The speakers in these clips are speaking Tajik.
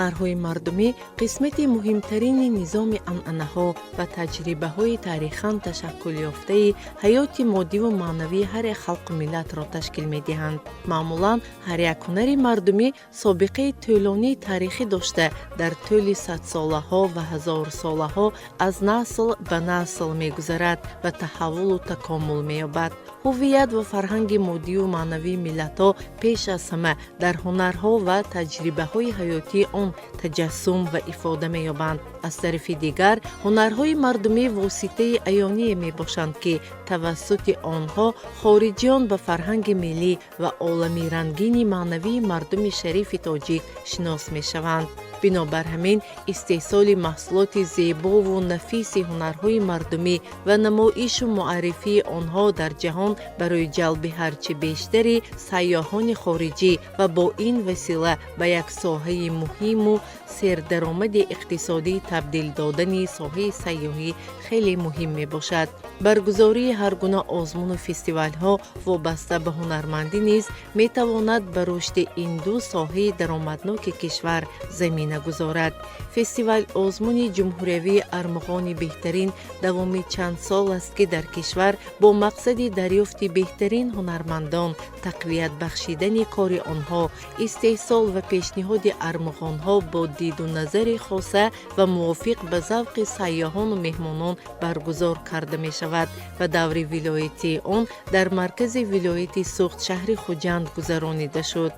Ҳунарҳои мардумӣ қисмати муҳимтарини низоми анъанаҳо ва таҷрибаҳои таърихан ташаккулёфтаи ҳаёти моддиву маънавии ҳар як халқу миллатро ташкил медиҳанд. Маъмулан ҳар як ҳунари мардумӣ собиқаи тӯлонии таърихӣ дошта, дар тӯли садсолаҳо ва ҳазорсолаҳо аз насл ба насл мегузарад ва таҳаввулу такомул меёбад. Ҳуввият ва фарҳанги моддию маънавии миллатҳо пеш аз ҳама дар ҳунарҳо ва таҷрибаҳои ҳаётии он таҷассум ва ифода меёбанд. Аз тарафи дигар, ҳунарҳои мардумӣ воситаи аёние мебошанд, ки тавассути онҳо хориҷиён ба фарҳанги миллӣ ва олами рангини маънавии мардуми шарифи тоҷик шинос мешаванд. Бинобар ҳамин, истеҳсоли маҳсулоти зебову нафиси ҳунарҳои мардумӣ ва намоишу муаррифии онҳо дар ҷаҳон барои ҷалби ҳарчи бештари сайёҳони хориҷӣ ва бо ин васила ба як соҳаи муҳиму сердаромади иқтисодӣ табдил додани соҳаи сайёҳӣ хеле муҳим мебошад. Баргузории ҳар гуна озмуну фестивалҳо вобаста ба ҳунармандӣ низ метавонад ба рушди ин ду соҳаи даромадноки кишвар замина гузорад. Фестивал озмуни ҷумҳуриявии «Армуғони беҳтарин» давоми чанд сол аст, ки дар кишвар бо мақсади дарёфти беҳтарин ҳунармандон, тақвият бахшидани кори онҳо, истеҳсол ва пешниҳоди армуғонҳо бо диду назари хоса ва мувофиқ ба завқи сайёҳону меҳмонон баргузор карда мешавад ва даври вилоятии он дар маркази вилояти Суғд, шаҳри Хуҷанд гузаронида шуд.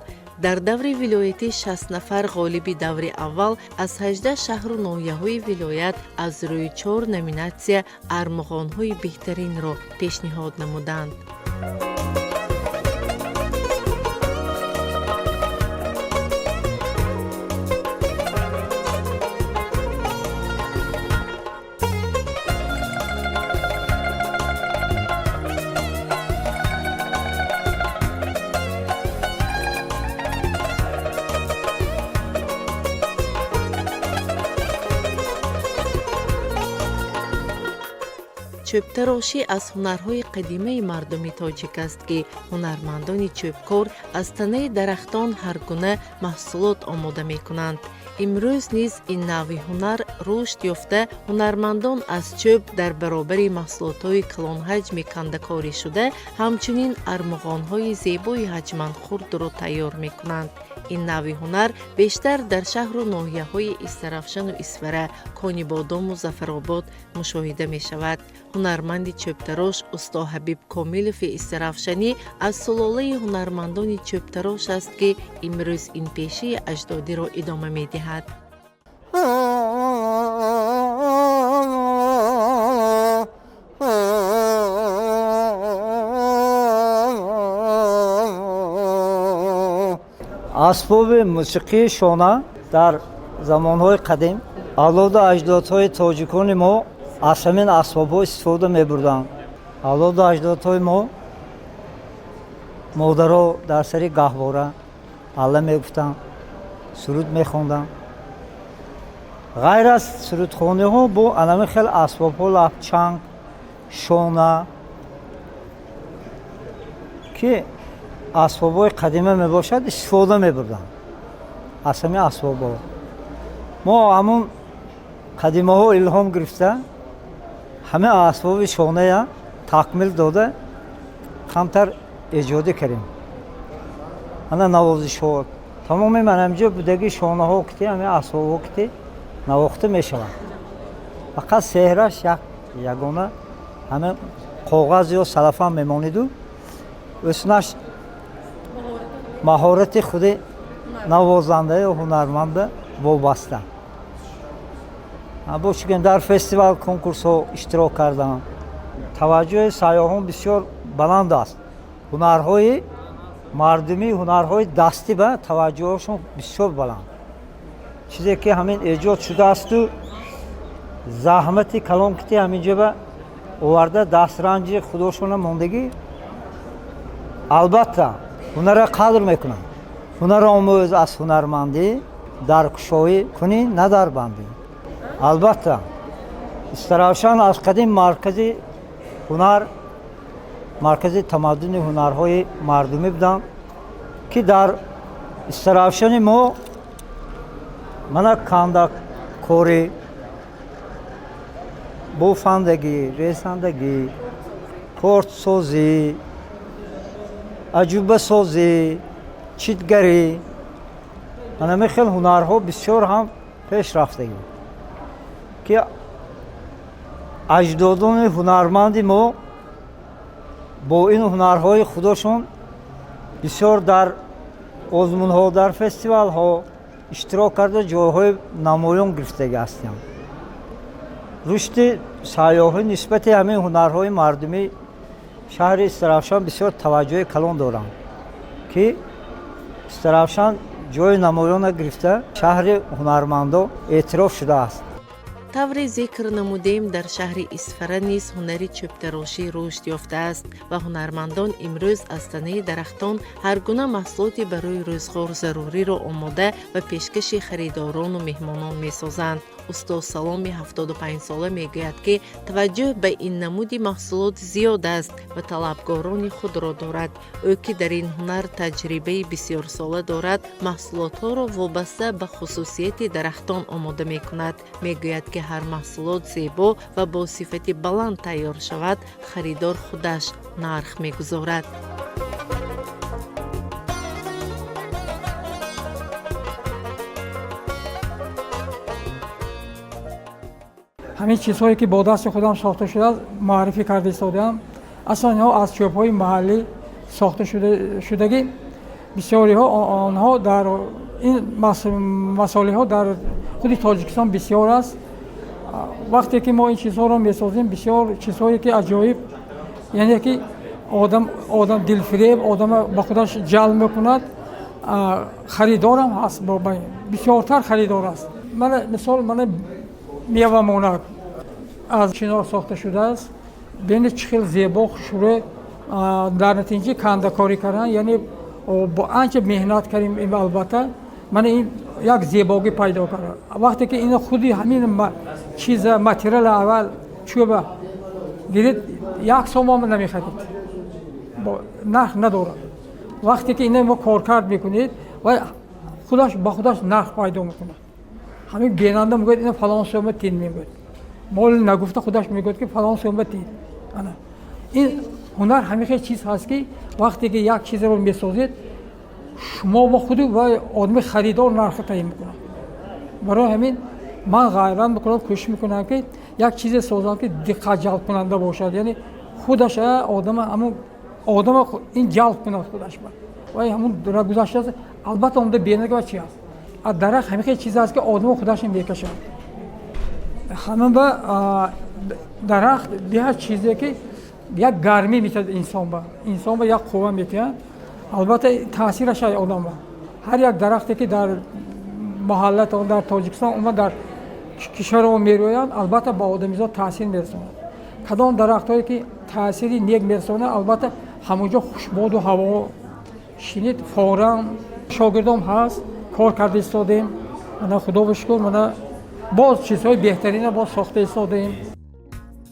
Дар даври вилоятӣ 60 нафар ғолиби даври аввал аз 18 шаҳру ноҳияҳои вилоят аз рӯи чор номинатсия армуғонҳои беҳтаринро пешниҳод намуданд. Чӯбтарошӣ аз ҳунарҳои қадимаи мардуми тоҷик аст, ки ҳунармандони чӯбкор аз танаи дарахтон ҳар гуна маҳсулот омода мекунанд. Имрӯз низ ин навъи ҳунар рушд ёфта, ҳунармандон аз чӯб дар баробари маҳсулотҳои калонҳаҷми кандакорӣшуда, ҳамчунин армуғонҳои зебои ҳаҷман хурдро тайёр мекунанд. Ин навъи ҳунар бештар дар шаҳру ноҳияҳои Истаравшану Исфара, Конибодому Зафаробод мушоҳида мешавад. Ҳунарманди чӯбтарош усто Ҳабиб Комилови истаравшанӣ аз сулолаи ҳунармандони чӯбтарош аст, ки имрӯз ин пешаи аҷдодиро идома медиҳад. Асбоби мусиқии шона дар замонҳои қадим авлоду аҷдодҳои тоҷикони мо аз ҳамин асбобҳо истифода мебурданд. Авлоду аҷдодҳои мо, модаро дар сари гаҳвора алла мегуфтанд, суруд мехонданд. Ғайр аз сурудхониҳо бо анами хел асбобҳо, лафчанг, шона, ки асбобҳои қадима мебошад, истифода мебурданд. Аз ҳамин асбобҳо мо ҳамун қадимаҳо илҳом гирифта, ҳама асбоби шоная такмил дода, камтар эҷодӣ кардем. Ана навозишҳо тамоми манамҷо будаги шонаҳо кити, ҳамин асбобҳо кити навохта мешаванд. Фақат сеҳраш як ягона ҳамин коғаз ё салафан мемониду ӯснаш маҳорати худи навозанда ё ҳунарманда вобаста. Бо чӣ дар фестивал, конкурсҳо иштирок кардам. Таваҷҷӯҳи сайёҳон бисёр баланд аст. Ҳунарҳои мардумӣ, ҳунарҳои дастӣ ба таваҷҷӯҳашон бисёр баланд. Чизе ки ҳамин эҷод шудаасту заҳмати калон кити ҳаминҷо ба оварда, дастранҷи худошона мондагӣ, албатта, ҳунарро қадр мекунанд. Ҳунар омӯз аз ҳунармандӣ, дар кушоӣ кунӣ, на дар бандӣ. Албатта, Истаравшан аз қадим маркази ҳунар, маркази тамаддуни ҳунарҳои мардумӣ буданд, ки дар Истаравшани мо Мана кандакорӣ, бофандагӣ, ресандагӣ, кортсозӣ, аҷубасозӣ, читгарӣ, мана хел ҳунарҳо бисёр ҳам пеш рафтагӣ, ки аҷдодони ҳунарманди мо бо ин ҳунарҳои худошон бисёр дар озмунҳо, дар фестивалҳо иштирок карда, ҷойҳои намоён гирифтагӣ ҳастанд. Рушди сайёҳӣ нисбати ҳамин ҳунарҳои мардумӣ шаҳри Истаравшан бисёр таваҷҷӯҳи калон доранд, ки Истаравшан ҷои намоёна гирифта, шаҳри ҳунармандо эътироф шудааст. Тавре зикр намудем, дар шаҳри Исфара низ ҳунари чӯбтарошӣ рушд ёфтааст ва ҳунармандон имрӯз аз танаи дарахтон ҳар гуна маҳсулоти барои рӯзғор заруриро омода ва пешкаши харидорону меҳмонон месозанд. Устод Саломи 75-сола мегӯяд, ки таваҷҷӯҳ ба ин намуди маҳсулот зиёд аст ва талабгорони худро дорад. Ӯ, ки дар ин ҳунар таҷрибаи бисёрсола дорад, маҳсулотҳоро вобаста ба хусусияти дарахтон омода мекунад. Мегӯяд, ки ҳар маҳсулот зебо ва бо сифати баланд тайёр шавад, харидор худаш нарх мегузорад. Ҳамин чизҳое, ки бо дасти худам сохта шудааст, муаррифӣ карда истодаам. Аслан инҳо аз чӯбҳои маҳаллӣ сохта шудагӣ. Бисёриҳо онҳо дар ин масолеҳҳо дар худи Тоҷикистон бисёр аст. Вақте ки мо ин чизҳоро месозем, бисёр чизҳое ки аҷоиб, яъне ки одам дилфиреб, одама ба худаш ҷалб мекунад. Харидорам ҳаст, бисёртар харидор аст. Мана мисол, мана мевамонак аз чинор сохта шудааст. Бинед, чӣ хел зебо, хушрӯй. Дар натиҷаи кандакорӣ кардан, яъне бо анча меҳнат кардем, албатта, мана ин як зебогӣ пайдо кард. Вақте ки ина худи ҳамин чиза, материала, аввал чӯба гиред, як сомон намехарид, нарх надорад. Вақте ки ина мо коркард мекунед, ва худаш ба худаш нарх пайдо мекунад. Ҳамин бинанда мегӯяд, ина фалон сӯма тин мегӯяд. Мол нагуфта, худаш мегӯяд, ки фалон сӯма тин. Ана ин ҳунар ҳамин хел чиз ҳаст, ки вақте ки як чизеро месозед, шумо бо худи ва одами харидор нарха таъин мекунад. Барои ҳамин ман ғайрат мекунам, кӯшиш мекунам, ки як чизе созам, ки диққат ҷалбкунанда бошад, яъне худаш одама, ҳамун одама ин ҷалб кунад худаш ба ва ҳамун гузаштааст, албатта, омада бинад, ва чи аст. Аз дарахт ҳамин хел чиз аст, ки одама худаша мекашад. Ҳамин ба дарахт беҳад чизе, ки як гармӣ метиҳад инсон ба як қувва метиҳад, албатта, таъсираш ай одам ба. Ҳар як дарахте, ки дар маҳаллатон, дар Тоҷикистон, умуман дар кишваро мерӯянд, албатта, ба одамизод таъсир мерасонад. Кадом дарахтҳое ки таъсири нек мерасонад, албатта, ҳамон ҷо хушбоду ҳаво шинид. Форам шогирдом ҳаст, кор карда истодем. Мана, худо шукр, мана боз чизҳои беҳтарина боз сохта истодаем.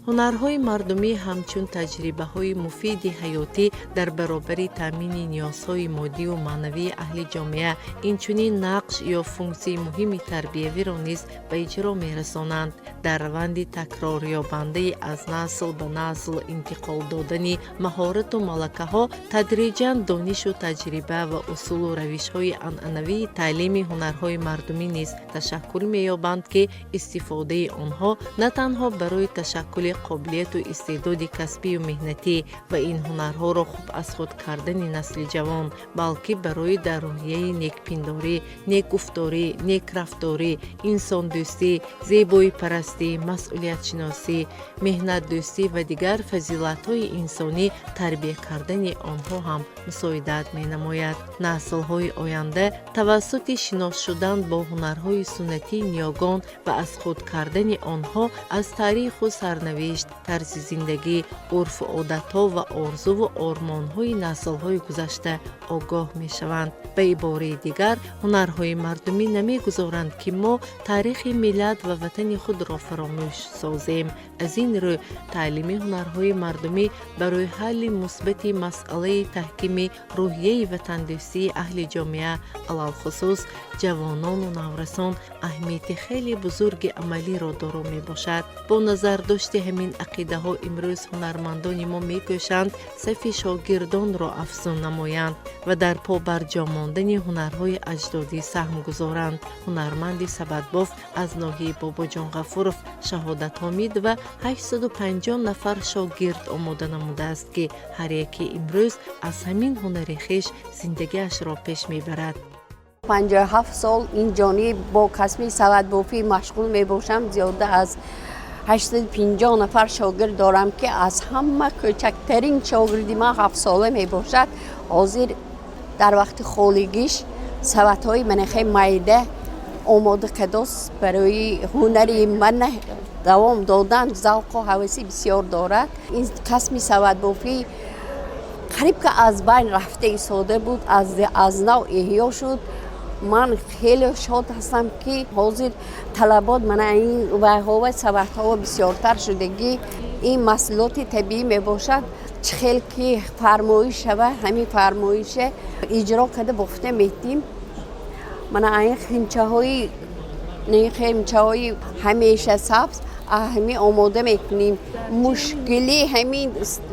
Ҳунарҳои мардумӣ ҳамчун таҷрибаҳои муфиди ҳаётӣ дар баробари таъмини ниёзҳои моддиву маънавии аҳли ҷомеа, инчунин нақш ё функсияи муҳими тарбиявиро низ ба иҷро мерасонанд. Дар раванди такрорёбандаи аз насл ба насл интиқол додани маҳорату малакаҳо тадриҷан донишу таҷриба ва усулу равишҳои анъанавии таълими ҳунарҳои мардумӣ низ ташаккул меёбанд, ки истифодаи онҳо на танҳо барои ташаккули қобилияту истеъдоди касбию меҳнатӣ ва ин ҳунарҳоро хуб аз худ кардани насли ҷавон, балки барои дар рӯҳияи некпиндорӣ, некгуфторӣ, некрафторӣ, инсондӯстӣ, зебоипарастӣ, масъулиятшиносӣ, меҳнатдӯстӣ ва дигар фазилатҳои инсонӣ тарбия кардани онҳо ҳам мусоидат менамояд. Наслҳои оянда тавассути шинос шудан бо ҳунарҳои суннатии ниёгон ва аз худ кардани онҳо аз таъриху сарнавишт, тарзи зиндагӣ, урфу одатҳо ва орзуву ормонҳои наслҳои гузашта огоҳ мешаванд. Ба ибораи дигар, ҳунарҳои мардумӣ намегузоранд, ки мо таърихи миллат ва ватани худро фаромӯш созем. Аз ин рӯ таълими ҳунарҳои мардумӣ барои ҳалли мусбати масъалаи таҳкими рӯҳияи ватандӯстии аҳли ҷомеа, алалхусус ҷавонону наврасон, аҳамияти хеле бузурги амалиро доро мебошад. Бо назардошти ҳамин ақидаҳо имрӯз ҳунармандони мо мекӯшанд сафи шогирдонро афзун намоянд ва дар побарҷо мондани ҳунарҳои аҷдодӣ саҳм гузоранд. Ҳунарманди сабадбоф аз ноҳияи Бобоҷон Ғафуров Шаҳодат Ҳомидова 850 нафар шогирд омода намудааст, ки ҳар яке имрӯз аз ҳамин ҳунари хеш зиндагиашро пеш мебарад. 57 сол ин ҷониб бо касби савадбофӣ машғул мебошам. Зиёда аз 850 нафар шогирд дорам, ки аз ҳама кӯчактарин шогирди ман 7-сола мебошад. Ҳозир дар вақти холигиш саватҳои манахе майда омода кардост. Барои ҳунари ман давом додан завқу ҳаваси бисёр дорад. Ин касби савадбофӣ қариб ки аз байн рафта истода буд, аз нав эҳё шуд. Ман хеле шод ҳастам, ки ҳозир талабот мана ин вайҳова саватҳо бисёртар шудагӣ. Ин маҳсулоти табиӣ мебошад. Чӣ хел ки фармоиш шава, ҳамин фармоише иҷро карда бофта метим. Мана ин химчаҳои ҳамеша сабз ҳамин омода мекунем. Мушкили ҳамин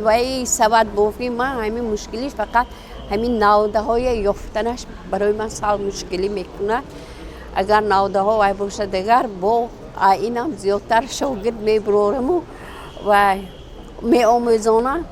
ваи савадбофӣ ман ҳамин мушкилиш фақат ҳамин навдаҳое ёфтанаш барои ман сал мушкилӣ мекунад. Агар навдаҳо вай бошад, дигар бо инам зиёдтар шогирд мебурораму ва меомӯзонам.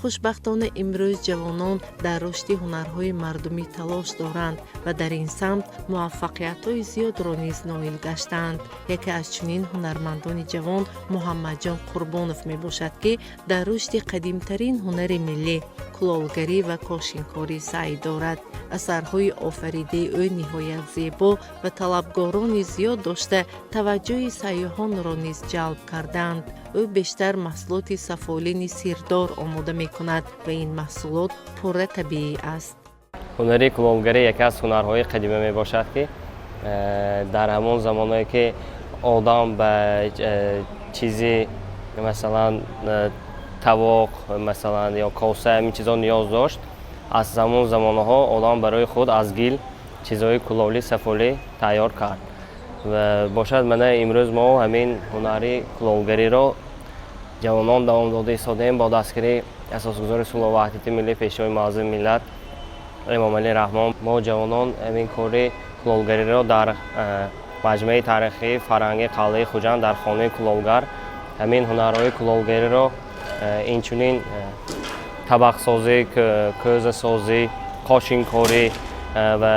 Хушбахтона, имрӯз ҷавонон дар рушди ҳунарҳои мардумӣ талош доранд ва дар ин самт муваффақиятҳои зиёдро низ ноил гаштаанд. Яке аз чунин ҳунармандони ҷавон Муҳаммадҷон Қурбонов мебошад, ки дар рушди қадимтарин ҳунари миллӣ, кулолгарӣ ва кошинкорӣ саъй дорад. Асарҳои офаридаи ӯ ниҳоят зебо ва талабгорони зиёд дошта, таваҷҷӯҳи сайёҳонро низ ҷалб кардаанд. Ӯ бештар маҳсулоти сафолини сирдор омода мекунад ва ин маҳсулот пурра табиӣ аст. Ҳунари кулолгарӣ яке аз ҳунарҳои қадима мебошад, ки дар ҳамон замоное, ки одам ба чизи, масалан, тавоқ, масалан, ё коса, ҳамин чизо ниёз дошт, аз ҳамон замонҳо одам барои худ аз гил чизҳои кулолӣ, сафолӣ тайёр кард ва бошад. Мана имрӯз мо ҳамин ҳунари кулолгариро ҷавонон давом дода истодаем бо дастгирии асосгузори сулҳу ваҳдати миллӣ, Пешвои муаззами миллат Эмомалӣ Раҳмон. Мо ҷавонон ҳамин кори кулолгариро дар маҷмӯаи таърихии фарҳангии қалъаи Хуҷанд, дар хонаи кулолгар, ҳамин ҳунарҳои кулолгариро, инчунин табақсозӣ, кӯзасозӣ, кошинкорӣ ва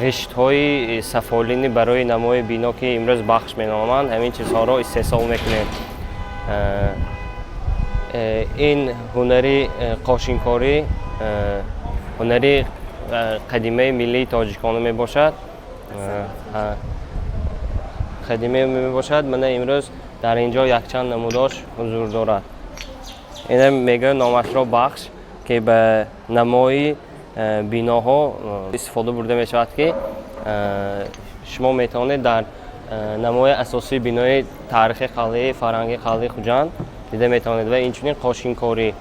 ғиштҳои сафолини барои намои бино, ки имрӯз бахш меноманд, ҳамин чизҳоро истеҳсол мекунем. Ин ҳунари кошинкорӣ ҳунари қадимаи миллии тоҷикона мебошад, қадима мебошад. Мана имрӯз дар ин ҷо якчанд намудош ҳузур дорад. Ина мегӯянд номашро бахш, ки ба намои биноҳо истифода бурда мешавад, ки шумо метавонед дар намои асосии бинои таърихи қалъаи фарҳангии қалъаи Хуҷанд дида метавонед. Ва инчунин кошинкорӣ.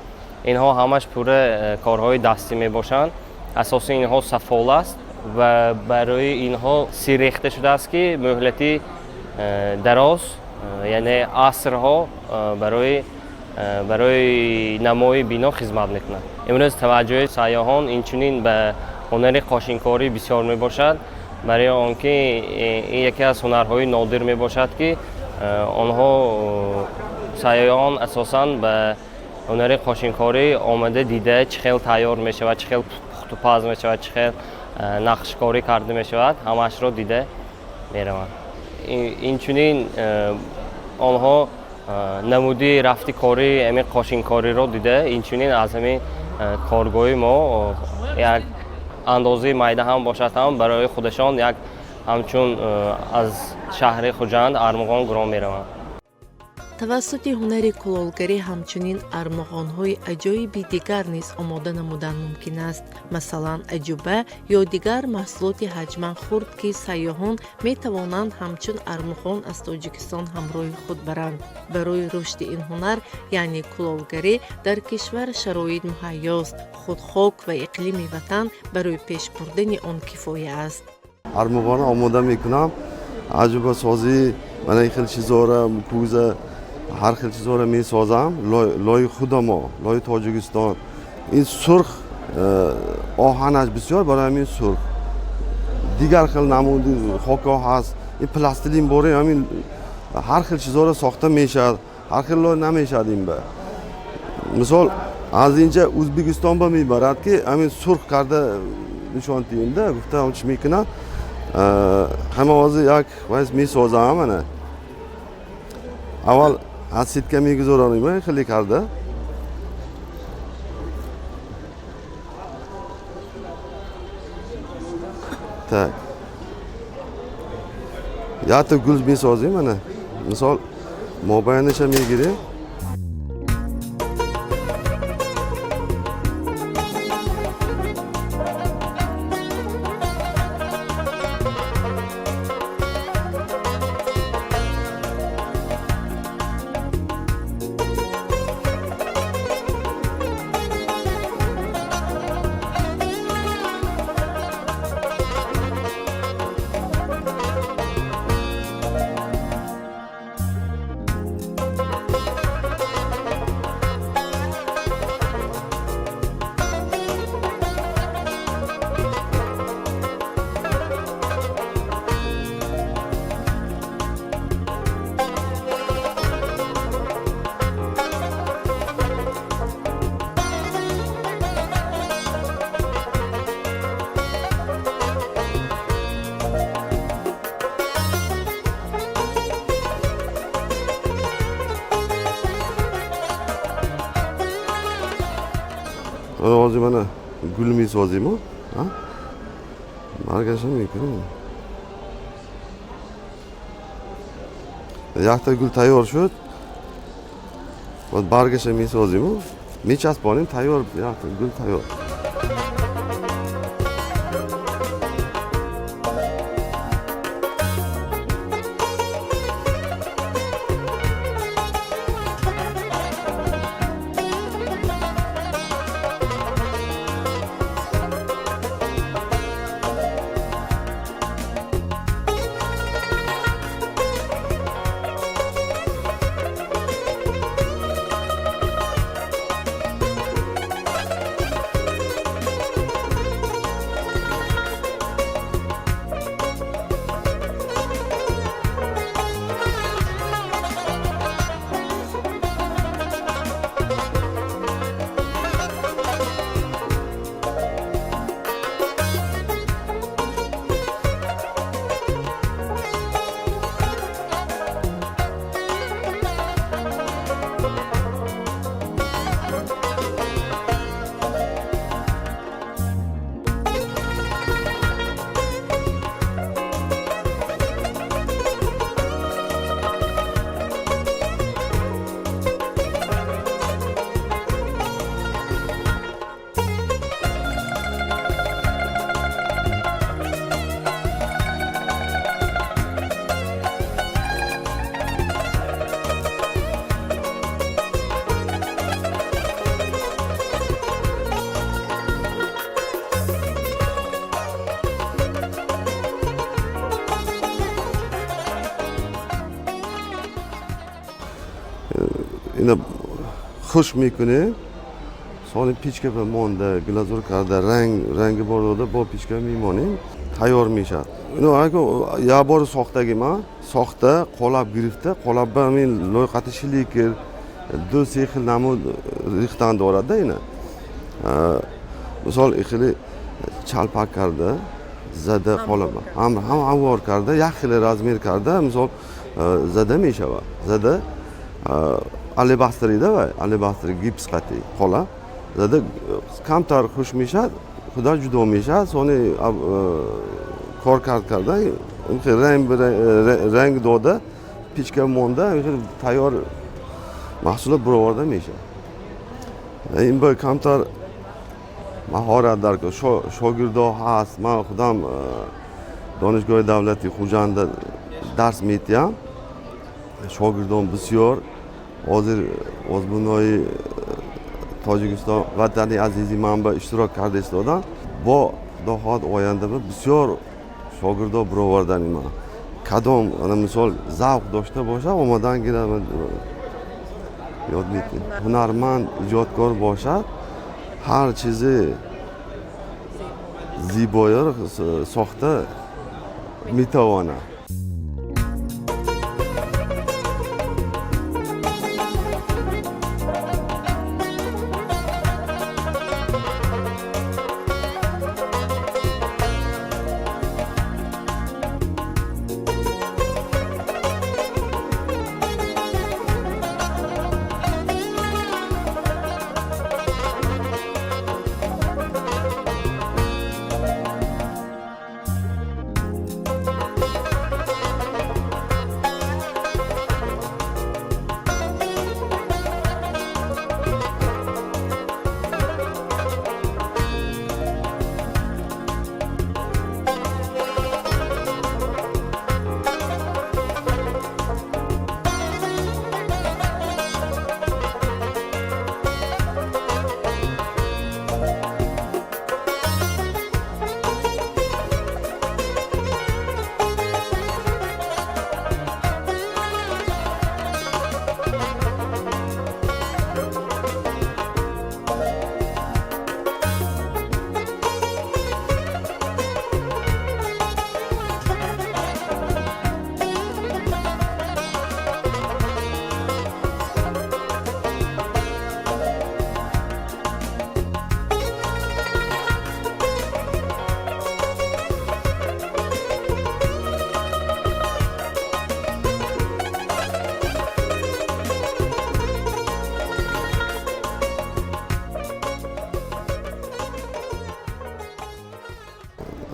Инҳо ҳамаш пурра корҳои дастӣ мебошанд. Асоси инҳо сафол аст ва барои инҳо сир рехта шудааст, ки муҳлати дароз, яъне асрҳо, барои намои бино хизмат мекунад. Имрӯз таваҷҷӯҳи сайёҳон инчунин ба ҳунари кошинкорӣ бисёр мебошад, барои он ки ин яке аз ҳунарҳои нодир мебошад, ки онҳо, сайёҳон, асосан ба ҳунари кошинкорӣ омада дида, чӣ хел тайёр мешавад, чӣ хел пухтупаз мешавад, чӣ хел нақшкорӣ карда мешавад, ҳамаашро дида мераванд. Инчунин онҳо намуди рафти кори ҳамин кошинкориро дида, инчунин аз ҳамин коргоҳи мо як андозаи майда ҳам бошад ҳам барои худашон як ҳамчун аз шаҳри Хуҷанд армуғон гирон мераванд. Тавассути ҳунари кулолгарӣ ҳамчунин армуғонҳои аҷоиби дигар низ омода намудан мумкин аст. Масалан, аҷуба ё дигар маҳсулоти ҳаҷман хурд, ки сайёҳон метавонанд ҳамчун армуғон аз Тоҷикистон ҳамроҳи худ баранд. Барои рушди ин ҳунар, яъне кулолгарӣ, дар кишвар шароит муҳайёст. Худ хок ва иқлими ватан барои пеш бурдани он кифоя аст. Армуғонро омода мекунам, аҷубасозӣ, мана ин хел чизҳоро, кӯза, ҳар хел чизҳоро месозам. Лои худамо, лои Тоҷикистон. Ин сурх оҳанаш бисёр, барои ҳамин сурх. Дигар хел намуди хокҳо ҳаст, ин пластилин бори, ҳамин ҳар хел чизҳоро сохта мешавад, ҳар хел лой намешавад. Ин ба мисол аз инҷа Ӯзбекистон ба мебарад, ки ҳамин сурх карда нишон диҳемда гуфта чӣ мекунад. Ҳама ҳозир як вайс месозам. Ана аввал аз сетка мегузаронем, хеле карда. Так, якта гул месозем. Ана мисол мобайниша мегирем. Hozir mana gul mesoziymi, bargasham mumkin. Yakta gul tayyor shud, bargasha mesoziymi, mechasponim tayyor, yakta gul tayyor. Ина хушк мекунем, сони печка ба монда, глазур карда, ранг ранги бор дода, бо печка мемонем, тайёр мешавад. Ино як бор сохтаги ман сохта, қолаб гирифта, қолаб ба ҳамин лойқати шиликер ду се хел намуд рехтан дорад. Ина мисол хеле чалпак карда зада, қолаб ҳам ҳамвор карда, як хел размер карда, мисол зада мешавад. Зада алебастрида вай алебастри гипс қати қолаб зада, камтар хуш мешавад, худо ҷудо мешавад. Сони кор кард карда, ранг дода, печка монда, тайёр. Маҳсулот бароварда мешавад. Ин ба камтар маҳорат дар шогирдо ҳаст. Ман худам Донишгоҳи давлатии Хуҷанда дарс медиҳам, шогирдон бисёр. Ҳозир озмунҳои Тоҷикистон, Ватани азизи ман ба иштирок карда истодам. Бо Худо хоҳад, оянда бисёр шогирдо баровардани ман. Кадом ана мисол завқ дошта бошад, омадан гирад, ёд медиҳем. Ҳунарманд, иҷодкор бошад, ҳар чизи зебоиро сохта метавонад.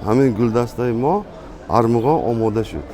Ҳамин гулдастаи мо армуғон омода шуд.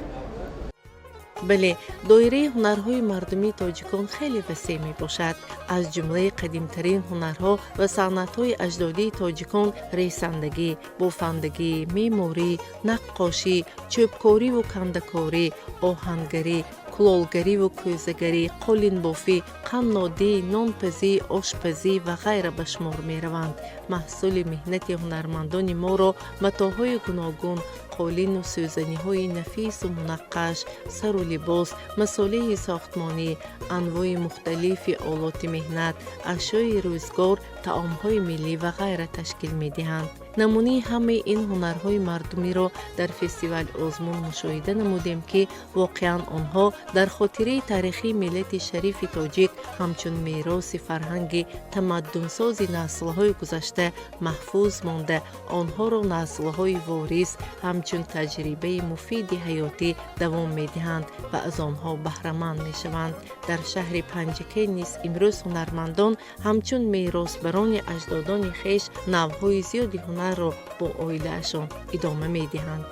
Бале, доираи ҳунарҳои мардумии тоҷикон хеле васеъ мебошад. Аз ҷумлаи қадимтарин ҳунарҳо ва санъатҳои аҷдодии тоҷикон ресандагӣ, бофандагӣ, меъморӣ, наққошӣ, чӯбкориву кандакорӣ, оҳангарӣ, кулолгариву кӯзагарӣ, қолинбофӣ, қаннодӣ, нонпазӣ, ошпазӣ ва ғайра ба шумор мераванд. Маҳсули меҳнати ҳунармандони моро матоъҳои гуногун, қолину сӯзаниҳои нафису мунаққаш, сару либос, масолеҳи сохтмонӣ, анвои мухталифи олоти меҳнат, ашёи рӯзгор, таомҳои миллӣ ва ғайра ташкил медиҳанд. Намунаи ҳамаи ин ҳунарҳои мардумиро дар фестивал-озмун мушоҳида намудем, ки воқеан онҳо дар хотираи таърихии миллати шарифи тоҷик ҳамчун мероси фарҳанги тамаддунсози наслҳои гузашта маҳфуз монда, онҳоро наслҳои ворис ҳамчун таҷрибаи муфиди ҳаётӣ давом медиҳанд ва аз онҳо баҳраманд мешаванд. Дар шаҳри Панҷакент низ имрӯз ҳунармандон ҳамчун меросбарони аҷдодони хеш навъҳои зиёди ҳунарро бо оилаашон идома медиҳанд.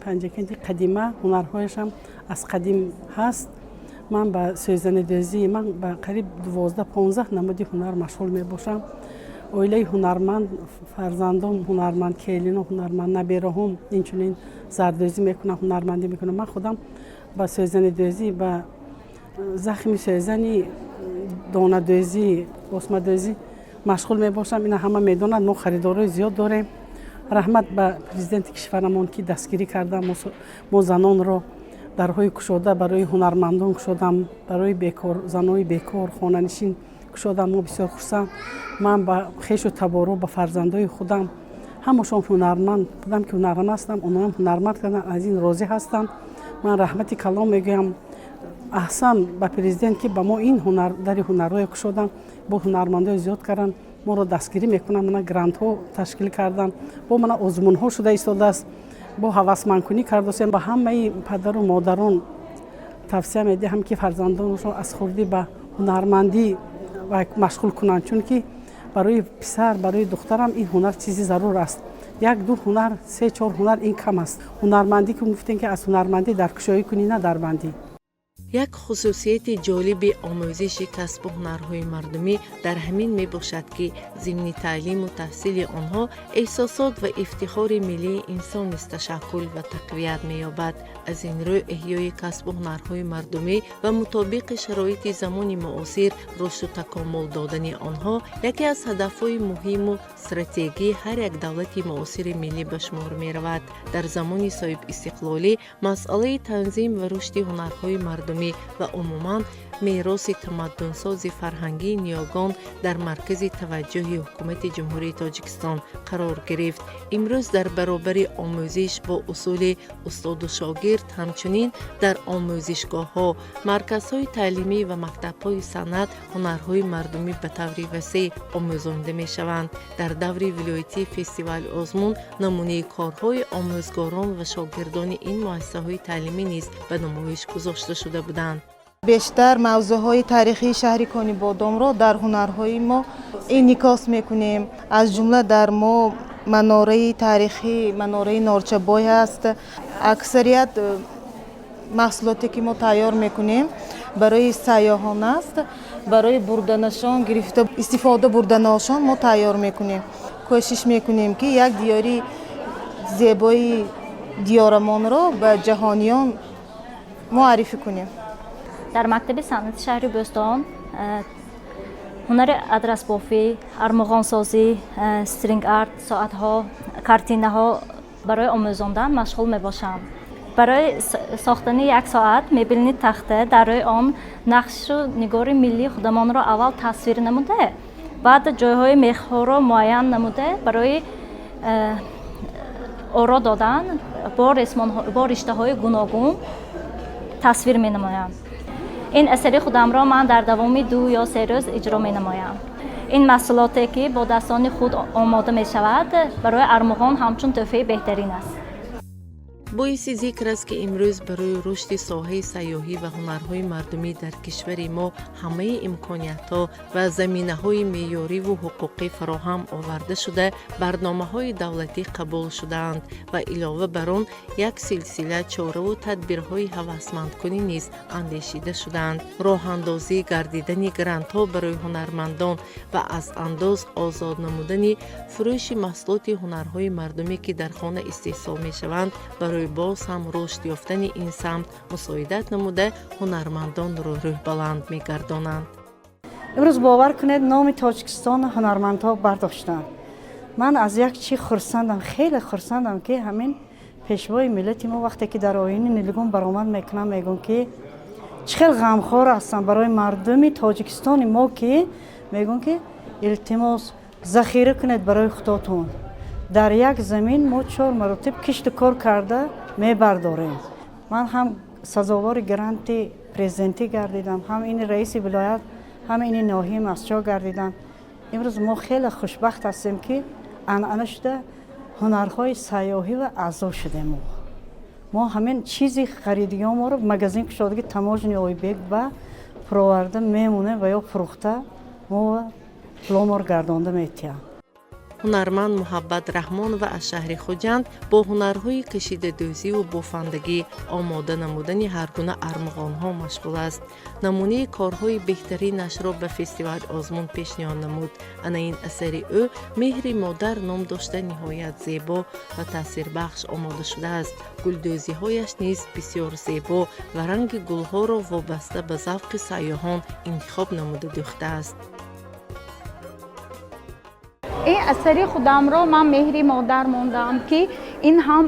Панҷакенти қадима ҳунарҳояшам аз қадим ҳаст. Ман ба сӯзанидӯзӣ, ман ба қариб 12-15 намуди ҳунар машғул мебошам. Оилаи ҳунарманд, фарзандом ҳунарманд, келино ҳунарманд, набераҳом инчунин зардӯзӣ мекунанд, ҳунармандӣ мекунанд. Ман худам ба сӯзанидӯзӣ, ба захми сӯзани, донадӯзӣ, осмадӯзӣ машғул мебошам. Ина ҳама медонанд, мо харидорои зиёд дорем. Раҳмат ба президенти кишварамон, ки дастгирӣ карда мо занонро, дарҳои кушода барои ҳунармандон кушодам, барои занои бекор, хонанишин кушодам. Мо бисёр хурсанд. Ман ба хешу таборо, ба фарзандои худам, ҳамашон ҳунарманд будам, ки ҳунарманд ҳастам, онҳоам ҳунарманд карданд, аз ин розӣ ҳастам. Ман раҳмати калом мегӯям, аҳсан ба президент, ки ба мо ин ҳунар, дари ҳунарҳое кушоданд, бо ҳунармандои зиёд карданд, моро дастгирӣ мекунанд, мана грантҳо ташкил карданд, бо мана озмунҳо шуда истодааст, бо ҳавасмандкунӣ кардосем. Ба ҳамаи падару модарон тавсия медиҳам, ки фарзандонашон аз хурдӣ ба ҳунармандӣ машғул кунанд, чунки Барои писар, барои духтарам ин ҳунар чизи зарур аст. Як ду ҳунар, се чор ҳунар ин кам аст. Ҳунармандӣ ки гуфтем, ки аз ҳунармандӣ дар кушоӣ кунӣ, на дар бандӣ. Як хусусияти ҷолиби омӯзиши касбу ҳунарҳои мардумӣ дар ҳамин мебошад, ки зимни таълиму таҳсили онҳо эҳсосот ва ифтихори миллии инсон низ ташаккул ва тақвият меёбад. Аз ин рӯ, эҳёи касбу ҳунарҳои мардумӣ ва мутобиқи шароити замони муосир рушду такомул додани онҳо яке аз ҳадафҳои муҳиму стратегии ҳар як давлати муосири миллӣ ба шумор меравад. Дар замони соҳибистиқлолӣ масъалаи танзим ва рушди ҳунарҳои мардумӣ ва умуман мероси тамаддунсози фарҳангии ниёгон дар маркази таваҷҷӯҳи Ҳукумати Ҷумҳурии Тоҷикистон қарор гирифт. Имрӯз дар баробари омӯзиш бо усули устоду шогирд, ҳамчунин дар омӯзишгоҳҳо, марказҳои таълимӣ ва мактабҳои санъат ҳунарҳои мардумӣ ба таври васеъ омӯзонида мешаванд. Дар даври вилоятии фестивали озмун намунаи корҳои омӯзгорон ва шогирдони ин муассисаҳои таълимӣ низ ба намоиш гузошта шуда буданд. Бештар мавзӯъҳои таърихии шаҳри Конибодомро дар ҳунарҳои мо инъикос мекунем. Аз ҷумла дар мо манораи таърихӣ, манораи Норчабой ҳаст. Аксарият маҳсулоте ки мо тайёр мекунем, барои сайёҳон аст. Барои бурданашон, гирифта истифода бурданашон мо тайёр мекунем. Кӯшиш мекунем, ки як диёри зебои диёрамонро ба ҷаҳониён муаррифӣ кунем. Дар мактаби санъати шаҳри Бӯстон ҳунари адрасбофӣ, армуғонсозӣ, стринг арт, соатҳо, картинаҳо барои омӯзондан машғул мебошам. Барои сохтани як соат мебелни тахта, дар рӯи он нақшу нигори миллии худамонро аввал тасвир намуда, баъд ҷойҳои мехҳоро муайян намуда, барои оро додан бо риштаҳои гуногун тасвир менамоям. Ин асари худамро ман дар давоми 2 ё 3 рӯз иҷро менамоям. Ин маҳсулоте, ки бо дастони худ омода мешавад, барои армуғон ҳамчун тӯҳфаи беҳтарин аст. Боиси зикр аст, ки имрӯз барои рушди соҳаи сайёҳӣ ва ҳунарҳои мардумӣ дар кишвари мо ҳамаи имкониятҳо ва заминаҳои меъёриву ҳуқуқӣ фароҳам оварда шуда, барномаҳои давлатӣ қабул шудаанд ва илова бар он як силсила чораву тадбирҳои ҳавасмандкунӣ низ андешида шудаанд. Роҳандозӣ гардидани грантҳо барои ҳунармандон ва аз андоз озод намудани фурӯши маҳсулоти ҳунарҳои мардумӣ, ки дар хона истеҳсол мешаванд, барои боз ҳам рушд ёфтани ин самт мусоидат намуда, ҳунармандонро рӯҳбаланд мегардонанд. Имрӯз, бовар кунед, номи Тоҷикистон ҳунармандҳо бардоштанд. Ман аз як чӣ хурсандам, хеле хурсандам, ки ҳамин пешвои миллати мо вақте ки дар оини нилгун баромад мекунам, мегӯм, ки чӣ хел ғамхор ҳастам барои мардуми Тоҷикистони мо, ки мегӯм, ки илтимос, захира кунед барои худотон. Дар як замин мо чор маротиб кишту кор карда мебардорем. Ман ҳам сазовори гранти президентӣ гардидам, ҳам ини раиси вилоят, ҳам ини ноҳияи Мастчоҳ гардидам. Имрӯз мо хеле хушбахт ҳастем, ки анъана шуда ҳунарҳои сайёҳӣ ва аъзо шудем. Мо ҳамин чизи харидиёморо магазин кушодагӣ, таможни Ойбек ба фуроварда мемонем ва ё фурӯхта мо пуломор гардонда метиҳам. Ҳунарманд Муҳаббат Раҳмонова аз шаҳри Хуҷанд бо ҳунарҳои кашидадӯзиву бофандагӣ, омода намудани ҳар гуна армуғонҳо машғул аст. Намунаи корҳои беҳтаринашро ба фестивали озмун пешниҳод намуд. Ана ин асари ӯ «Меҳри модар» ном дошта, ниҳоят зебо ва таъсирбахш омода шудааст. Гулдӯзиҳояш низ бисёр зебо ва ранги гулҳоро вобаста ба завқи сайёҳон интихоб намуда дӯхтааст. Ин асари худамро ман «Меҳри модар» мондаам, ки ин ҳам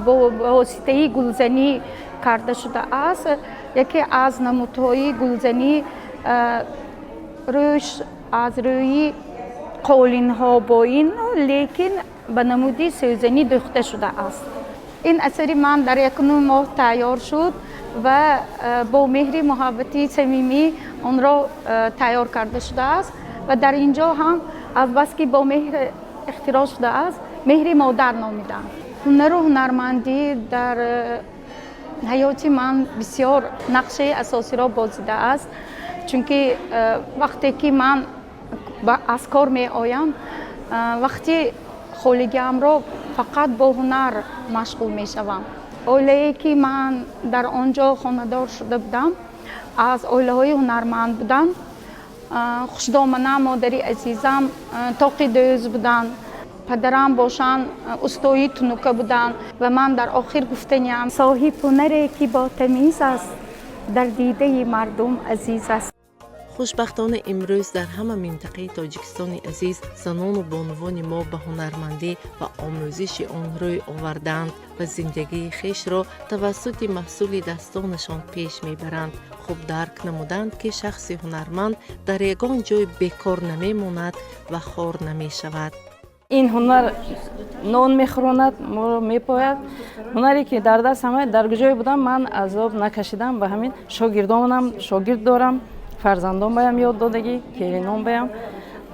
бо воситаи гулзанӣ карда шудааст. Яке аз намудҳои гулзанӣ, рӯш аз рӯи қолинҳо бо ин, лекин ба намуди сӯзанӣ дӯхта шудааст. Ин асари ман дар якуним моҳ тайёр шуд ва бо меҳри муҳаббати самимӣ онро тайёр карда шудааст. Ва дар ин ҷо ҳам азбаски бо меҳр ихтироъ шудааст, «Меҳри модар» номидам. Ҳунару ҳунармандӣ дар ҳаёти ман бисёр нақшаи асосиро бозидааст, чунки вақте ки ман Аз кор меоям, вақти холигиамро фақат бо ҳунар машғул мешавам. Оилае ки ман дар он ҷо хонадор шуда будам, аз оилаҳои ҳунарманд буданд. Хушдомана модари азизам тоқидӯз буданд, падарам бошанд устои тунука буданд. Ва ман дар охир гуфтаниам: соҳиб ҳунаре ки бо тамиз аст, дар дидаи мардум азиз аст. Хушбахтона, имрӯз дар ҳама минтақаи Тоҷикистони азиз занону бонувони мо ба ҳунармандӣ ва омӯзиши он рӯй овардаанд ва зиндагии хешро тавассути маҳсули дастонашон пеш мебаранд. Хуб дарк намуданд, ки шахси ҳунарманд дар ягон ҷой бекор намемонад ва хор намешавад. Ин ҳунар нон мехӯронад, моро мепояд. Ҳунаре ки дар даст ҳама дар куҷое будам, ман азоб накашидам. Ба ҳамин шогирдонам, шогирд дорам, фарзандон баям ёд додагӣ, келинон баям.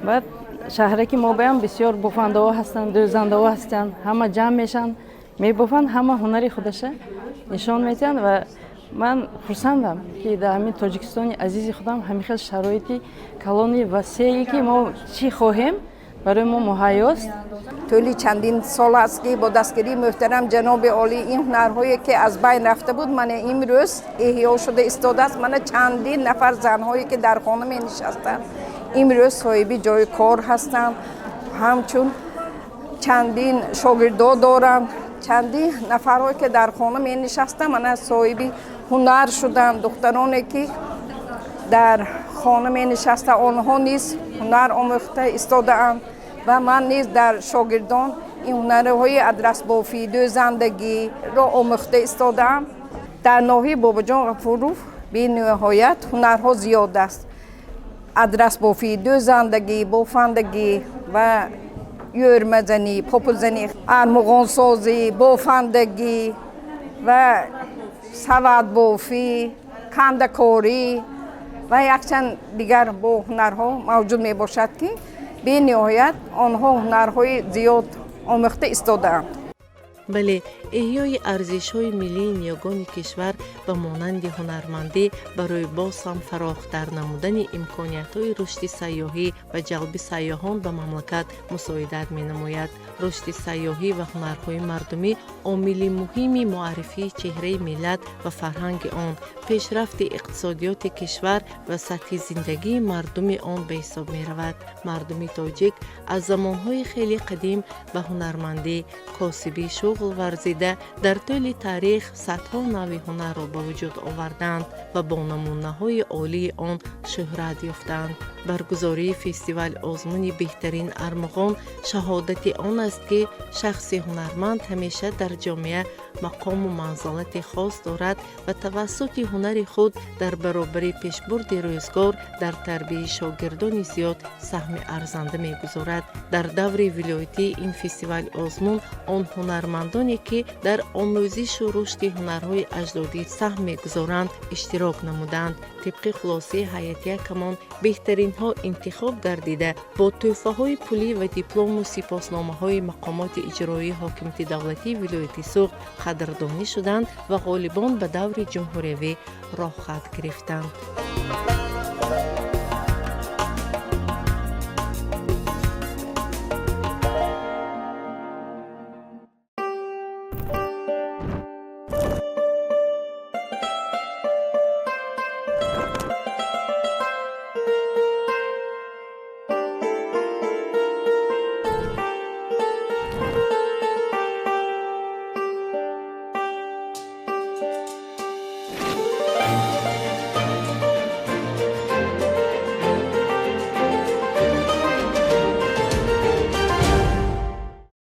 Баъд шаҳраки мо баям бисёр бофандаҳо ҳастанд, дӯзандаҳо ҳастанд. Ҳама ҷамъ мешаванд, мебофанд, ҳама ҳунари худаша нишон медиҳанд. Ва ман хурсандам, ки дар ҳамин Тоҷикистони азизи худам ҳамин хел шароити калони васее, ки мо чӣ хоҳем, барои мо муҳайёст. Тӯли чандин сол аст, ки бо дастгирии муҳтарам ҷаноби олӣ ин ҳунарҳое, ки аз байн рафта буд, мана имрӯз эҳё шуда истодааст. Мана чандин нафар занҳое, ки дар хона менишастанд, имрӯз соҳиби ҷои кор ҳастанд, ҳамчун чандин шогирдо доранд. Чандин нафарҳое, ки дар хона менишастанд, мана соҳиби ҳунар шуданд. Духтароне, ки дар хона менишастанд, онҳо низ ҳунар омӯхта истодаанд. Ва ман низ дар шогирдон ин ҳунарҳои адрасбофӣ, дӯзандагиро омӯхта истодаам. Дар ноҳияи Бобоҷон Ғафуров бениҳоят ҳунарҳо зиёд аст: адрасбофӣ, дӯзандагӣ, бофандагӣ ва ёрмазанӣ, популзанӣ, армуғонсозӣ, бофандагӣ ва саватбофӣ, кандакорӣ ва якчанд дигар бо ҳунарҳо мавҷуд мебошад, ки бениҳоят онҳо ҳунарҳои зиёд омӯхта истодаанд. Бале, эҳёи арзишҳои миллии ниёгони кишвар ба монанди ҳунармандӣ барои боз ҳам фарохтар намудани имкониятҳои рушди сайёҳӣ ва ҷалби сайёҳон ба мамлакат мусоидат менамояд. Рушди сайёҳӣ ва ҳунарҳои мардумӣ омили муҳими муаррифии чеҳраи миллат ва фарҳанги он, пешрафти иқтисодиёти кишвар ва сатҳи зиндагии мардуми он ба ҳисоб меравад. Мардуми тоҷик аз замонҳои хеле қадим ба ҳунармандӣ, косибӣ шуғл варзида, дар тӯли таърих садҳо навъи ҳунарро ба вуҷуд овардаанд ва бо намунаҳои олии он шӯҳрат ёфтаанд. Баргузории фестивал озмуни беҳтарин армуғон шаҳодати он аст, ки шахси ҳунарманд ҳамеша дар ҷомеа мақому манзалати хос дорад ва тавассути ҳунари худ дар баробари пешбурди рӯзгор дар тарбияи шогирдони зиёд саҳми арзанда мегузорад. Дар даври вилоятии ин фестивал озмун он ҳунармандоне, ки дар омӯзишу рушди ҳунарҳои аҷдодӣ саҳм мегузоранд, иштирок намуданд. Тибқи хулосаи ҳайати ҳакамон, беҳтаринҳо интихоб гардида, бо тӯҳфаҳои пулӣ ва диплому сипосномаҳои мақомоти иҷроии ҳокимияти давлатии вилояти Суғд қадрдонӣ шуданд ва ғолибон ба даври ҷумҳуриявӣ роҳхат гирифтанд.